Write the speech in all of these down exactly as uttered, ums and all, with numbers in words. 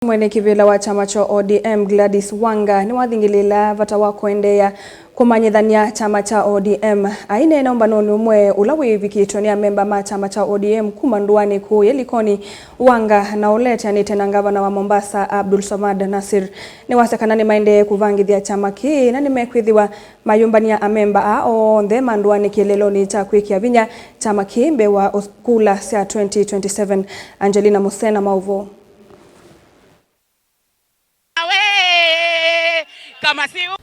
Mwene kĩvĩla wa kyama kya O D M Gladys Wanga nĩwathingĩlĩĩla vata wa kũendeea kũmanyĩthany'a kyama kya O D M. Aineena ũmbanonĩ ũmwe ũla wĩĩvikĩtwe nĩ amemba ma kyama kya O D M kuma ndũanĩ kũũya Likoni, Wanga na ũla eteanĩte na ngavana wa Mombasa Abdul Swamad Nasir, nĩwasya kana nĩmaendee kũvangĩthya kyama kĩĩ na nĩmekwĩthĩwa mayũmbany'a amemba aa onthe ma ndũanĩ kĩeleelonĩ kya kwĩkĩa vinya kyama kĩĩ mbee wa kula sya twenty twenty-seven. Angelina Musena, maũvoo.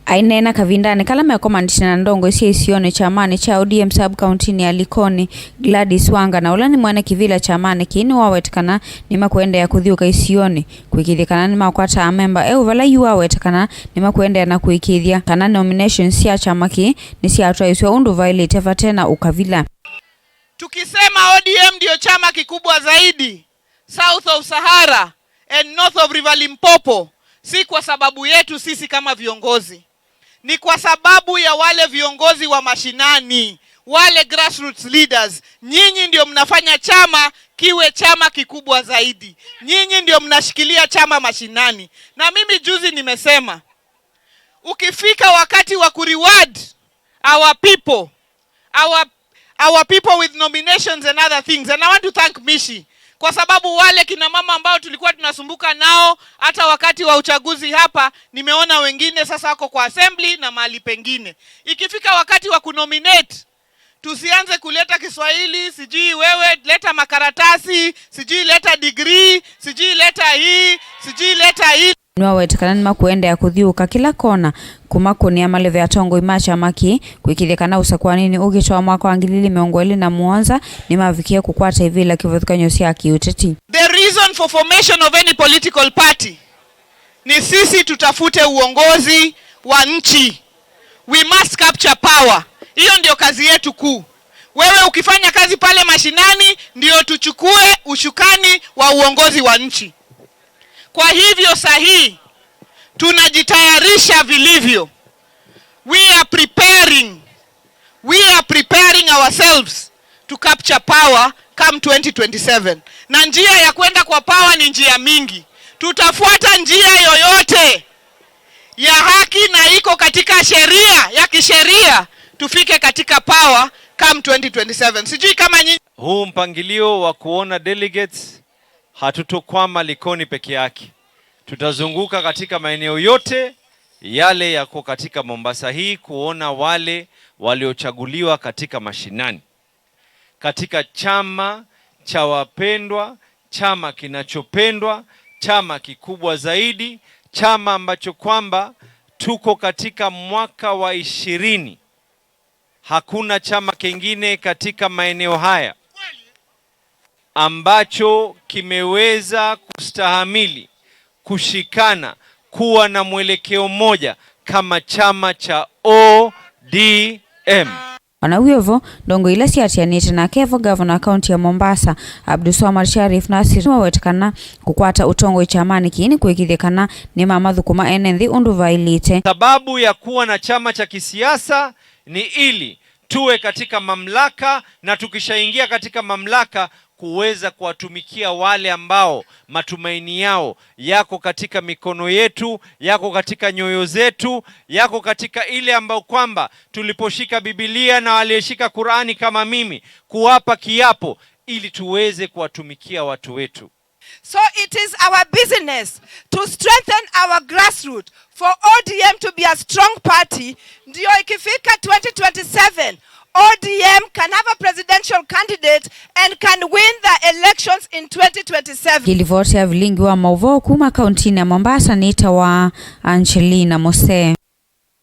Aineena kavindanĩ kala mekomanĩtye na ndongoi sya isionĩ kyamanĩ kya O D M sub-county-nĩ ya Likoni, Gladys Wanga, na ũla nĩ mwene kĩvĩla kyamanĩ kĩĩ, nĩwaweta kana nĩmakũendeea kũthiũka isionĩ kũĩkĩĩthya kana nĩmakwata amemba eũ vala yu waweta kana nĩmakũendeea na kũĩkĩĩthya kana nominations sya kyama kĩĩ nĩsyatwaĩsw'a ũndũ vaĩlĩte vate na ũkavila. Tukisema O D M ndio chama kikubwa zaidi South of Sahara and North of River Limpopo, si kwa sababu yetu sisi kama viongozi. Ni kwa sababu ya wale viongozi wa mashinani, wale grassroots leaders. Nyinyi ndio mnafanya chama kiwe chama kikubwa zaidi. Nyinyi ndio mnashikilia chama mashinani. Na mimi juzi nimesema, ukifika wakati wa kureward our people, our, our people with nominations and other things. And I want to thank Mishi, kwa sababu wale kina mama ambao tulikuwa tunasumbuka nao hata wakati wa uchaguzi hapa, nimeona wengine sasa wako kwa assembly na mahali pengine. Ikifika wakati wa kunominate, tusianze kuleta Kiswahili, sijui wewe leta makaratasi, sijui leta degree, sijui leta hii, sijui leta hii. Nĩwaweta kana nĩmakũendeea kũthiũũka kĩla kona kũmakũnĩa maleve atongoi ma kyama kĩĩ kũĩkĩĩthya kana ũsakũanĩnĩ ũkĩte wa mwaka wa ngili ilĩ mĩongo ĩlĩ na mũonza nĩmavikie kũkwata ivĩla kĩvathũkany'o sya kĩũteti. The reason for formation of any political party ni sisi tutafute uongozi wa nchi. We must capture power. Hiyo ndio kazi yetu kuu. Wewe ukifanya kazi pale mashinani, ndio tuchukue ushukani wa uongozi wa nchi. Kwa hivyo sahi, tunajitayarisha vilivyo. We are preparing. We are preparing ourselves to capture power come twenty twenty-seven. Na njia ya kwenda kwa power ni njia mingi. Tutafuata njia yoyote ya haki na iko katika sheria, ya kisheria, tufike katika power come twenty twenty-seven. Sijui kama nyinyi Huu mpangilio wa kuona delegates, hatutokwama Likoni peke yake. Tutazunguka katika maeneo yote yale yako katika Mombasa hii kuona wale waliochaguliwa katika mashinani. Katika chama cha wapendwa, chama kinachopendwa, chama kikubwa zaidi, chama ambacho kwamba tuko katika mwaka wa ishirini. Hakuna chama kingine katika maeneo haya ambacho kimeweza kustahamili, kushikana, kuwa na mwelekeo mmoja kama chama cha O D M. O na wĩ o vo, ndongoi ila siatianĩte nake vo, ngavana wa kaunti ya Mombasa, Abdulswamad Sharif Nasir, nĩwaweta kana kũkwata ũtongoi kyamanĩ kĩĩ nĩ kũĩkĩĩthya kana nĩmamathũkũma ene nthĩ ũndũ vaĩlĩte. Sababu ya kuwa na chama cha kisiasa ni ili tuwe katika mamlaka, na tukishaingia katika mamlaka, kuweza kuwatumikia wale ambao matumaini yao yako katika mikono yetu, yako katika nyoyo zetu, yako katika ile ambayo kwamba tuliposhika Biblia na walioshika Qurani kama mimi, kuwapa kiapo ili tuweze kuwatumikia watu wetu. So it is our business to strengthen our grassroots for O D M to be a strong party, ndio ikifika twenty twenty-seven, O D M can have a presidential candidate and can win the elections in twenty twenty-seven. Ngĩlivoti ya vilingi wa maũvoo kuma kauntinĩ ya Mombasa nĩtawa Angelina Mose.